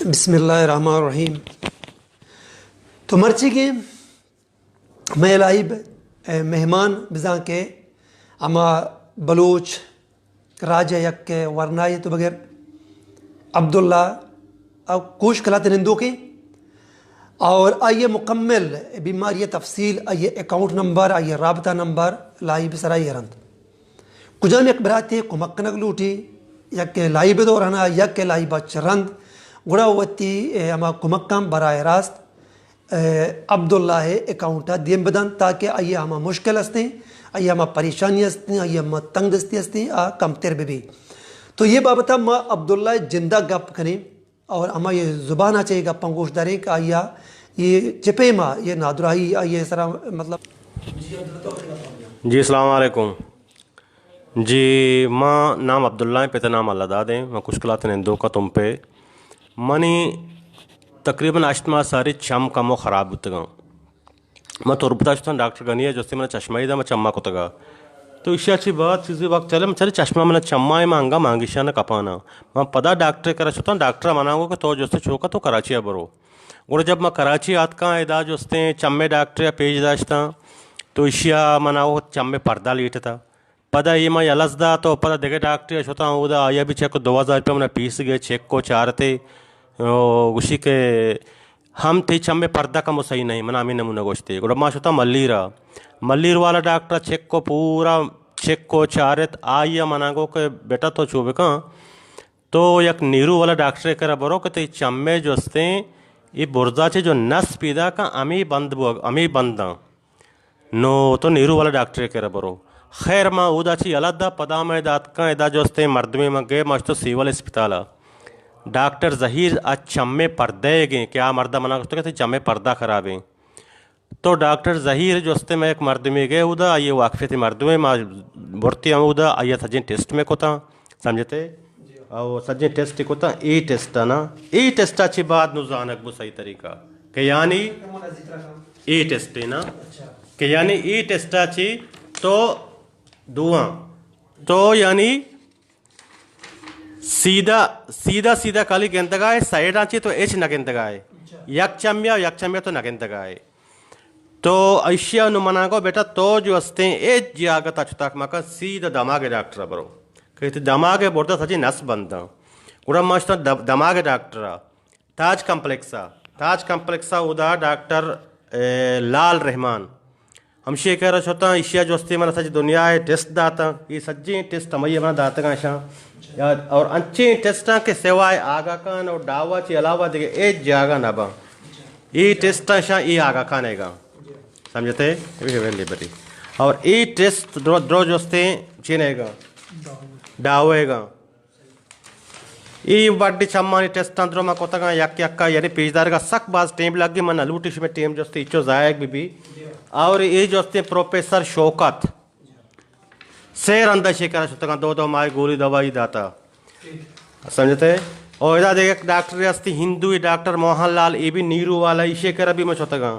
بسم اللہ الرحمن الرحیم۔ تو مرچیگیں مئے لائیو ءِ مہمان بزاں کہ ہما بلوچ راج ءِ یک ورنائے تو بغیر عبداللہ ءَ کوش کلات نندوکیں اور آئی ءِ مکمل بیماری ءِ تفصیل، آئی ءِ اکاؤنٹ نمبر، آئی ءِ رابطہ نمبر لائیو ءِ سرا ایر انت۔ کجام یک براتے کمک کنگ لوٹی، یک لائیو ءِ دوران ءَ، یک لائیو ءَ چہ رند، گڑا وتی، اے، ہما کمکاں براہ راست، اے، عبداللہ ءِ اکاؤنٹ ءَ دیم بدنت تاکہ آئی ءِ ہما مشکل ہستیں، آئی ءِ ہما پریشانی ہستیں، آئی ءِ ہما تنگ دستی ہستیں، آ کمتر بہ بی۔ تو یہ بابت ءَ ما عبداللہ ءِ جند ءَ گپ کنیں اور ہما یہ زبان ءَ چہ یہ گپاں گوش داریں کہ آئی ءَ یہ چہ پیما یہ نادراہی آئی ءِ سرا، مطلب۔ جی، السلام علیکم۔ جی، ما نام عبداللہ ایں، پت ءِ نام اللہ داد ایں۔ من کشکلات نندوک ءَ تمپ ءَ۔ منی تقریباً ہشت ماہ ساری چم کمو خراب بوتگاں۔ من تربت ءَ شتاں، ڈاکٹر غنی ءَ جستے من چشمہ ای دا، من چم ءَ کتگا۔ تو ایشی ءَ چی بعد چیزی وقت چلے، من چلے چشمہ من چم ءَ ایں، من انگا مانگیشان کپانا۔ من پدا ڈاکٹر ءِ کرا شتاں، ڈاکٹر ءَ منا گو کہ تو جستے چوکا تو کراچی ءَ برو۔ گڑا جب ما کراچی آتکاں، ادا جستیں چمے ڈاکٹر ءَ پیش داشتاں، تو ایشی ءَ منا وت چمے پردہ لیٹتا۔ پدا اے ما یلس دات و پدا دگہ ڈاکٹر ءَ شتاں، اودا آئی ءَ بھی چیک، دو ہزار روپیہ منا پیس گئے، چیک کو چارتے، او گوشی کہ ہم تئی چمے پردہ کمو صحیح نہیں، منا ہمیں نمونہ گوشتے۔ گڑا ما شتاں ملیر ءَ، ملیر والا ڈاکٹر ءَ چیک کو، پورا چیک کو چارت، آئی ءَ منا گو کہ بیٹا تو چو بکن، تو یک نیرو والا ڈاکٹرے کرا برو کہ تئی چمے جستیں اے برزا چے جو نس پیدا کن، ہمے بند بو، ہمے بنداں۔ نو تو نیرو والا ڈاکٹرے کرا برو۔ خیر، ما اودا چی یلہ دا، پدا ما ادا اتکاں، ادا جستیں مردمے من گئے، ما شتو سیول اسپتالا۔ ڈاکٹر ظہیر ءَ چمے پردہ گیں کہ آ مردا منا گوشتگ کہ تئی چمے پردہ خرابیں۔ تو ڈاکٹر ظہیر جستے، مئے یک مردمے گئے اودا، آئی واقفیتی مردمے، ما برتی ہم اودا، آئی سجیں ٹیسٹ میں کتاں، سمجھتے؟ او سجیں ٹیسٹ کتاں، اے ٹیسٹ نا، اے ٹیسٹ چی بعد نو زانگ بو صحیح طریقہ کہ یعنی اے ٹیسٹ نا، کہ یعنی اے ٹیسٹ چی تو دواں، تو یعنی سیدھا، سیدھا، سیدھا کالی گندگا ہے، سائیڈاں چی تو ہچ نہ گندگا ہے۔ یک چمیا، یک چمیا تو نہ گندگا ہے۔ تو ایشیا نو منا گو، بیٹا تو جو استیں ہچ جاگہ تا چتاک مکن، سیدھا دماغ ڈاکٹر برو۔ کہ تی دماغ بردا سجی نس بنداں۔ گڑا ما شتاں دم-، دماغ ڈاکٹر۔ تاج کمپلیکس ء، تاج کمپلیکس ء اودا ڈاکٹر، اے، لال رحمان ہمشی کرا شتاں، ایشی ء جستی من سج دنیا ء ٹیسٹ داتاں، اے سجیں ٹیسٹ ہمائی ء من داتگاں اشاں۔ یا، اور انچیں ٹیسٹاں کہ سوائے آگا کان اور ڈاوا چی علاوہ دیگه ہچ جاگہ نہ باں۔ اے ٹیسٹ اشاں اے آگا کان ایگا۔ سمجھتے؟ یہ ویلی بری۔ اور اے ٹیسٹ درو، درو جستے چین ایگا۔ ڈاوا ایگا۔ اے بڈی چمانی ٹیسٹاں درو ما کتگاں، یک یکا یعنی پیش دارگا سک باز ٹیم لگی، من نلوٹی شمے ٹیم جستی اچو ضائع بی بی۔ اور اے جستی پروفیسر شوکت سے رندا شکر شتگاں، دو دو ماہ گولی دوائی داتا۔ سمجھتے؟ اور ادا دیگه یک ڈاکٹر ہستی ہندوی ڈاکٹر موہن لال، اے بھی نیرو والا، ایشی کرا بھی ما شتگاں۔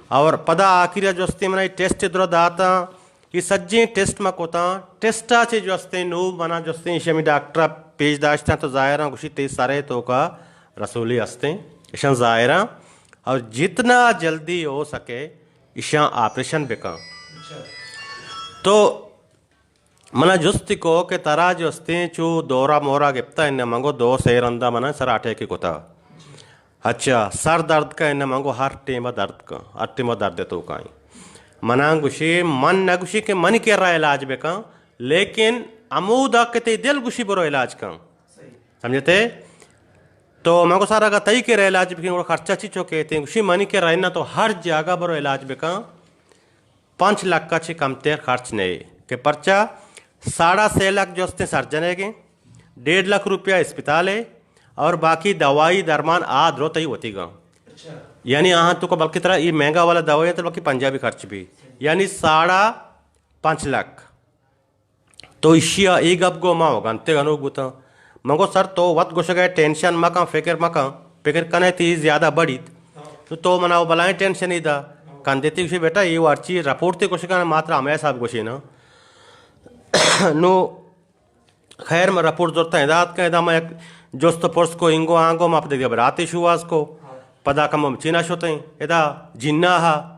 اور پدا آخری جستی من ٹیسٹ درو داتا۔ اے سجیں ٹیسٹ ما کتاں، ٹیسٹ ء چہ جستیں نوں منا جستیں ایشی ہمے ڈاکٹر ء پیش داشتاں تو ظاہراں گوشی تئی سر ء توکا رسولی ہستیں، ایشاں ظاہراں اور جتنا جلدی ہو سکے ایشاں آپریشن بکن۔ تو منا جست کو کہ ترا جستیں چو دورہ مورہ گپتا، انہ منگو دو سے رندا منا سر اٹیک کتا۔ اچھا، سر درد کا؟ انہ منگو ہر ٹیم درد کا، ہر ٹیم درد تو کائیں۔ منا گوشی، من نہ گوشی کہ منی کرا علاج بکن، لیکن ہمودا کہ تئی دل گوشی برو علاج کن۔ سمجھتے؟ تو منگو سر اگا تئی کرا علاج بکن، گڑا خرچہ چی چو کیتے؟ گوشی منی کرا انہ تو ہر جاگہ برو علاج بکن۔ پنچ لکھ ء چہ کمتر خرچ نہ اے کہ پرچا ساڑھا سے لکھ جستیں سرجن ئیگیں، ڈیڑھ لکھ روپیہ اسپتال ء اور باقی دوائی درمان آ درو تئی وتیگاں۔ یعنی آہاں تو کو بلکہ ترا اے مہنگا والا دوائی تو بلکہ پنجابی خرچ بھی، یعنی ساڑھا پنچ لکھ۔ تو ایشی ء اے گپ گو ما و گنتے گنوک بوتاں۔ من گو سر تو وت گوشگ ء ٹینشن مکن، فکر مکن، فکر کنے تی زیادہ بڑیت۔ تو تو منا و بلائیں ٹینشن ای دا۔ کندے تی گوشی بیٹا اے وارچی رپورٹ تے گوشگا ما ترا ہمے حساب گوشینا۔ نو خیر من رپورٹ زرتا ادا اتکا، ادا ما یک جست پرس کو، اینگو آنگو، ما پہ دگہ براتے شوہاز کو۔ پدا کمو چینا شتیں ادا جناہا۔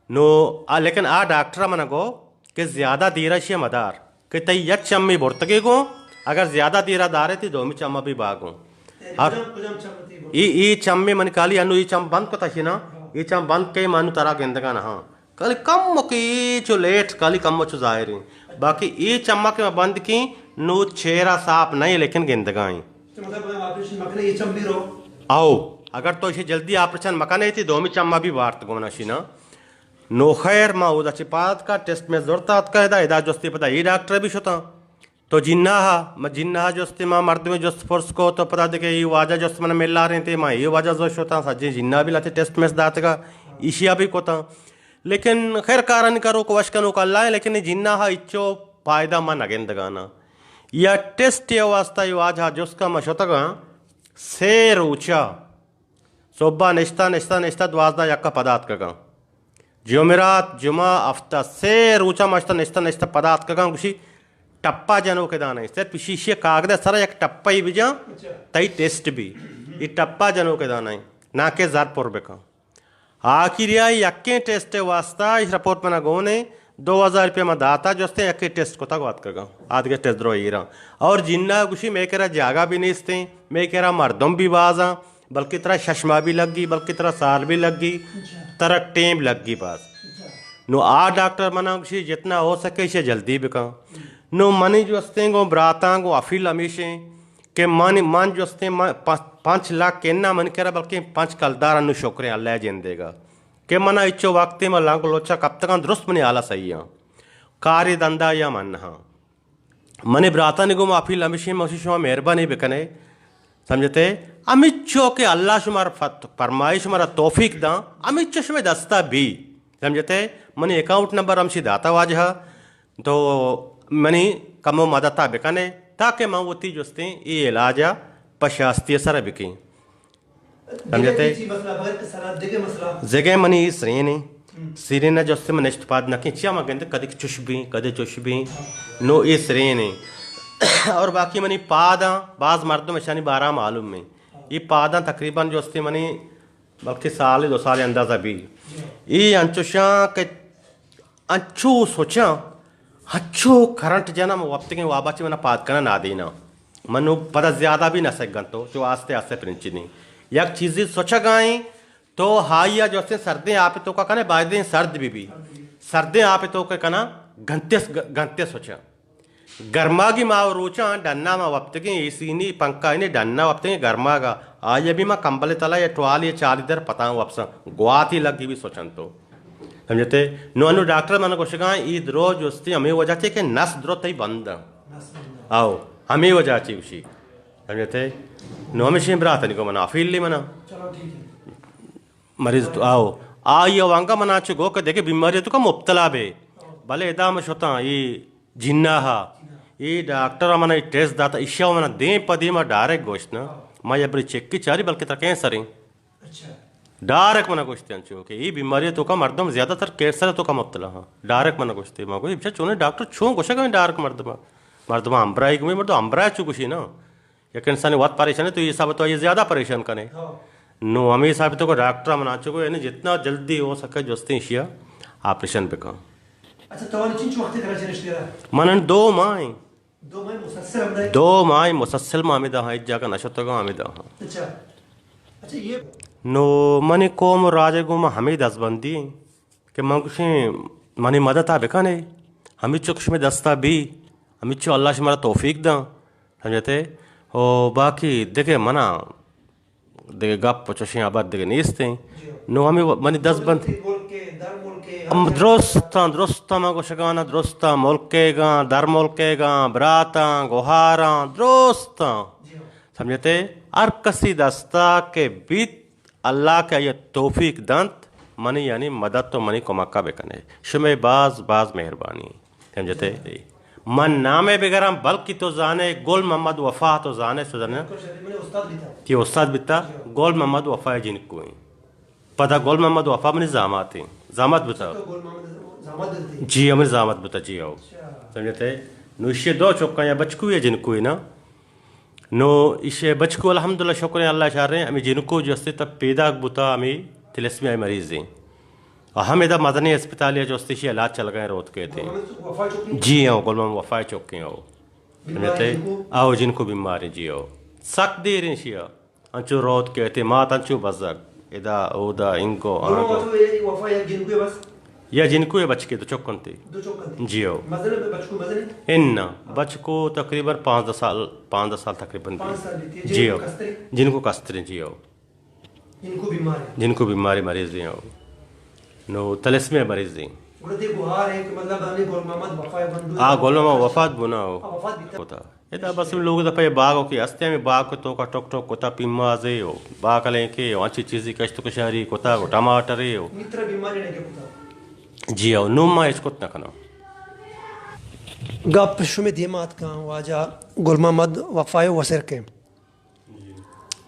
نو آ، لیکن آ ڈاکٹر من گو کہ زیادہ دیرا شی مدار کہ تئی یک چمی برتگے گوں، اگر زیادہ دیرا دارے تی دومی چم بھی باگوں۔ اور ای، ای چمی من کالی انو ای چم بند کتا شینا، ای چم بند کے من ترا گندگا نہ ہاں۔ کالی کم کی چو لیٹ، کالی کم چو ظاہر ہیں۔ باقی ای چما کہ من بند کی، نو چہرہ صاف نہیں لیکن گندگا ہیں۔ تو مطلب آپریشن مکنے، یہ چم بھی رو؟ او، اگر تو اسے جلدی آپریشن مکنے تی دومی چما بھی وارت گونا شینا۔ نو خیر، ما اودا چہ پاد کا ٹیسٹ میں زرت آتکا، ادا، ادا جستی پدا ای ڈاکٹر بھی شتاں۔ تو جناہا، ما جناہا جستی، ما مردمے جست پرس کو، تو پدا دگہ ای واجہ جست من ملاریں تے، ما ای واجہ زو شتاں، سجیں جناہ بھی لاتے ٹیسٹ میں داتگا، ایشیا بھی کتاں۔ لیکن خیر کارانی کروک وش کنوک اللہ ہیں، لیکن ای جناہا اچو فائدہ ما نگندگانا۔ یا ٹیسٹ یا واسطہ ای واجہ جست کا ما شتگاں، سے روچا صبح نشتہ، نشتہ، نشتہ، دوازدہ یک ء پدا اتکگاں۔ جمعرات، جمعہ، ہفتہ، سے روچا ما اشتہ نشتہ، نشتہ، پدا اتکگاں، گوشی، ٹپا جنوک دانہ، صرف ایشی، ایشی کاغذ سرا یک ٹپا ہی بجاں، اچھا۔ تئی ٹیسٹ بھی۔ ای ٹپا جنوک دانہ، نا کہ زر پر بکن۔ آخری آئی یکیں ٹیسٹ واسطہ، اس رپورٹ منا گونے، دو ہزار روپے ما داتا، جستے یکیں ٹیسٹ کتا گو اتکگاں۔ آدگہ ٹیسٹ درو ایراں۔ اور جناہ گوشی، میں کرا جاگہ بھی نیستیں، میں کرا مردم بھی بازاں، بلکہ ترا شش ماہ بھی لگی، بلکہ ترا سال بھی لگی، اچھا۔ ترا ٹیم لگی باز۔ اچھا۔ نو آ ڈاکٹر منا گوشی جتنا ہو سکے اسے جلدی بکن۔ نو منی جو استیں گو براتاں گو افیل ہمیشیں کہ من، من جو استیں من پ-، پنچ لاکھ کنا من کرا بلکہ پنچ کلدار انو شکریں اللہ جندے گا کہ منا اچو وقتی من لانگ لوچا کپتگاں درست منی حالا صحیح ہاں۔ کاری دندا یا من ہاں۔ منی براتانی گوں ما اپیل ہمیشیں، من گوشی شما مہربانی بکنے، سمجھتے؟ ہمچو کہ اللہ شمارا فت-، فرمائی، شمارا توفیق داں، ہمچو شمے دستا بی، سمجھتے؟ منی اکاؤنٹ نمبر ہمشی داتا واجہ، تو منی کمو مدتا بکنے، تاکہ من وتی جستیں اے علاجا پہ شاستی سر بکیں۔ سمجھتے؟ دگہ چی مسئلہ؟ بغیر کہ سرا دگہ مسئلہ؟ زگہ منی اے سرین ایں۔ ہم۔ سرین ء جستے من نشت پاد نہ کیں۔ چیا ما گندے کدی چش بیں، کدی چش بیں۔ ہاں۔ نو اے سرین ایں۔ اور باقی منی پاداں، باز مردم اشانی بارہ معلوم ایں۔ ہاں۔ اے پاداں تقریباً جستے منی بلکہ سال دو سال اندازہ بی۔ جی۔ اے انچوشاں کہ انچو سوچاں، ہچو کرنٹ جناں، من وپتگیں وابا چہ منا پاد کناں نادیناں۔ من نوں پدا زیادہ بھی نہ سگنت تو، چو آستے آستے پرنچنی۔ یک چیزے سوچگائیں تو ہائی ء جو استیں سردیں آپ توکا کنے، بایدیں سرد بی بی۔ سردیں آپ توکا کناں، گھنتے س-، گھنتے سوچاں۔ گرماگی ماہ و روچاں ڈنا ما وپتگیں، اے سی نی، پنکھا نی، ڈنا وپتگیں گرماگا۔ آئی ء بھی ما کمبل تلا یا ٹوالی یا چالی در پتاں وپساں۔ گواتی لگی بھی سوچنتو۔ سمجھتے؟ نو انو ڈاکٹر من گوشگاں، اے درو جستی ہمیں وجہ چے کہ نس درو تئی بند۔ نس بند۔ آؤ، ہمیں وجہ چے گوشی۔ سمجھتے؟ نو ہمیشیں براتنی کو منا فیل لی منا۔ چلو ٹھیک ہے۔ مریض تو آؤ۔ آئی وانگا منا چو گو کہ دیکھے بیماری تو کا مبتلا بے۔ بلے ادا من شتاں، اے جناہا۔ اے ڈاکٹر ء منا اے ٹیسٹ داتا، ایشی ء منا دیم پہ دیم ء ڈائریکٹ گوشت نا، ما یا بری چیک کی چاری بلکہ ترا کینسر ایں۔ اچھا۔ ڈائریکٹ منا گوشتے انچو کہ اے بیماری توکا مردم زیادہ تر کینسر توکا مبتلا ہاں۔ ڈائریکٹ منا گوشتے، ما گوشت، اچھا چونے ڈاکٹر چون گوشگ ء ڈائریکٹ مردم، مردم ہمبراہی گمے مردم ہمبراہ چو گوشی نا۔ یک انسان وت پریشان ہے تو یہ حساب تو یہ زیادہ پریشان کنے۔ ہاں۔ نو ہمیں حساب تو کو ڈاکٹر منا چو کو یعنی جتنا جلدی ہو سکے جستے ایشی ء آپریشن بکن۔ اچھا، تو چنچ وقت کراچی نشتے رہا؟ من دو ماہ ہیں۔ دو ماہ مسلسل ہم رہے؟ دو ماہ مسلسل ما ہمیں دہاں، ہیچ جاگہ نہ شتگاں ہمیں دہاں۔ اچھا۔ اچھا، یہ نو منی قوم و راج گوں ما ہمیں دزبندی ہیں کہ من گوشیں منی مدد آ بکنے، ہمیں چک شمے دستا بی، ہمیں چو اللہ شمارا توفیق داں، سمجھتے؟ او باقی دگہ منا دگہ گپ و چشیں ہبر دگہ نیست ایں۔ جی۔ نو ہمیں و-، منی دست بند۔ ملک ء، در ملک ء، ہم درستاں، درستاں من گوشگانا، درستاں ملکیگاں، در ملکیگاں، براتاں، گوہاراں، درستاں۔ جی۔ سمجھتے؟ ہر کسی دستا کہ بیت، اللہ کہ آئی توفیق دنت، منی یعنی مدد تو منی کمکا بکنے۔ شمے باز، باز مہربانی۔ سمجھتے؟ من نامے بگراں، بلکہ تو زانے گل محمد وفا، تو زانے سدن۔ تی استاد بیتا۔ گل محمد وفا جنکو ہیں۔ پدا گل محمد وفا منی زامات ہیں۔ زامات بتا۔ جی، ہمیں زامات بتا، جی آؤ۔ سمجھتے؟ نوشی دو چکا یا بچکو یا جنکو ہے نا۔ نو ایشی بچکو الحمدللہ شکر اللہ شاریں، ہمیں جنکو جو استے تب پیداک بوتا ہمیں تلسمی مریض ہیں۔ اور ہم ادا مزنیں اسپتال یا جو استے شی علاج چلگائیں روت کہتے ہیں۔ گل محمد وفا چوکی؟ جی ہاں، گل محمد وفا چوکی ہو۔ بیمار ہیں جنکو؟ آؤ جنکو بیمار ہیں، جی ہو۔ سک دیر ہیں شیا۔ انچو روت کہتے مات انچو بزگ۔ ادا اودا انگو گل محمد آنگو۔ تو یہ وفا یا جنکو ہے بس؟ یا جنکو ہے بچکے دو چک انتے۔ دو چک انتے؟ جی ہو۔ مزن ہے بچکو مزن ہے؟ ان بچکو تقریباً پانزدہ سال، پانزدہ سال تقریباً۔ پانچ سال بیتی ہے۔ جی ہو۔ جنکو کسترے؟ جنکو کسترے، جی ہو۔ جنکو بیمار ہے؟ جنکو بیماری مریض ہیں ہو۔ نو تلسمی مریض ہیں۔ گڑا دے گوہار ہے کہ مطلب ہمیں گل محمد وفا بندو آ، گل محمد وفات بنا ہو۔ آ، وفات بیتا۔ ہوتا۔ ادا بس ہم لوگ دپا یہ باغ ہو کہ ہستے ہمیں باغ کو تو کا ٹک ٹک کتا پیمازے ہو۔ باغ لیں کے ہو، انچی چیزی کشت کشاری کتا ہو، ٹماٹر ہو۔ میترا بیماری نہیں کتا؟ جی ہو، نو ما ہچ کت نہ کنو۔ گپ شمے دیما اتکاں واجہ گل محمد وفا وسر کے۔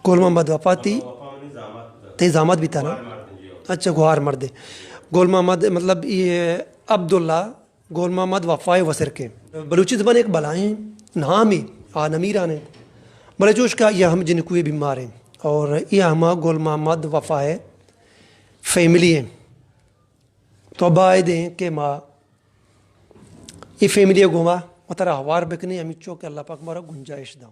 گل محمد وفا تی، تی زامات بیتا نا؟ اچھا، گوہار مردے۔ گل محمد مطلب یہ عبداللہ گل محمد وفا وسر کے۔ بلوچی زبان ایک بلائیں نام ہی آ نمیران ہے۔ بلے چوش کا یہ ہم جنکوی بیمار ہیں اور یہ ہما گل محمد وفا فیملی ہیں۔ تو باید ہیں کہ ما یہ فیملی گوما و ترا ہوار بکنی، ہمیچو کہ اللہ پاک مارا گنجائش دا۔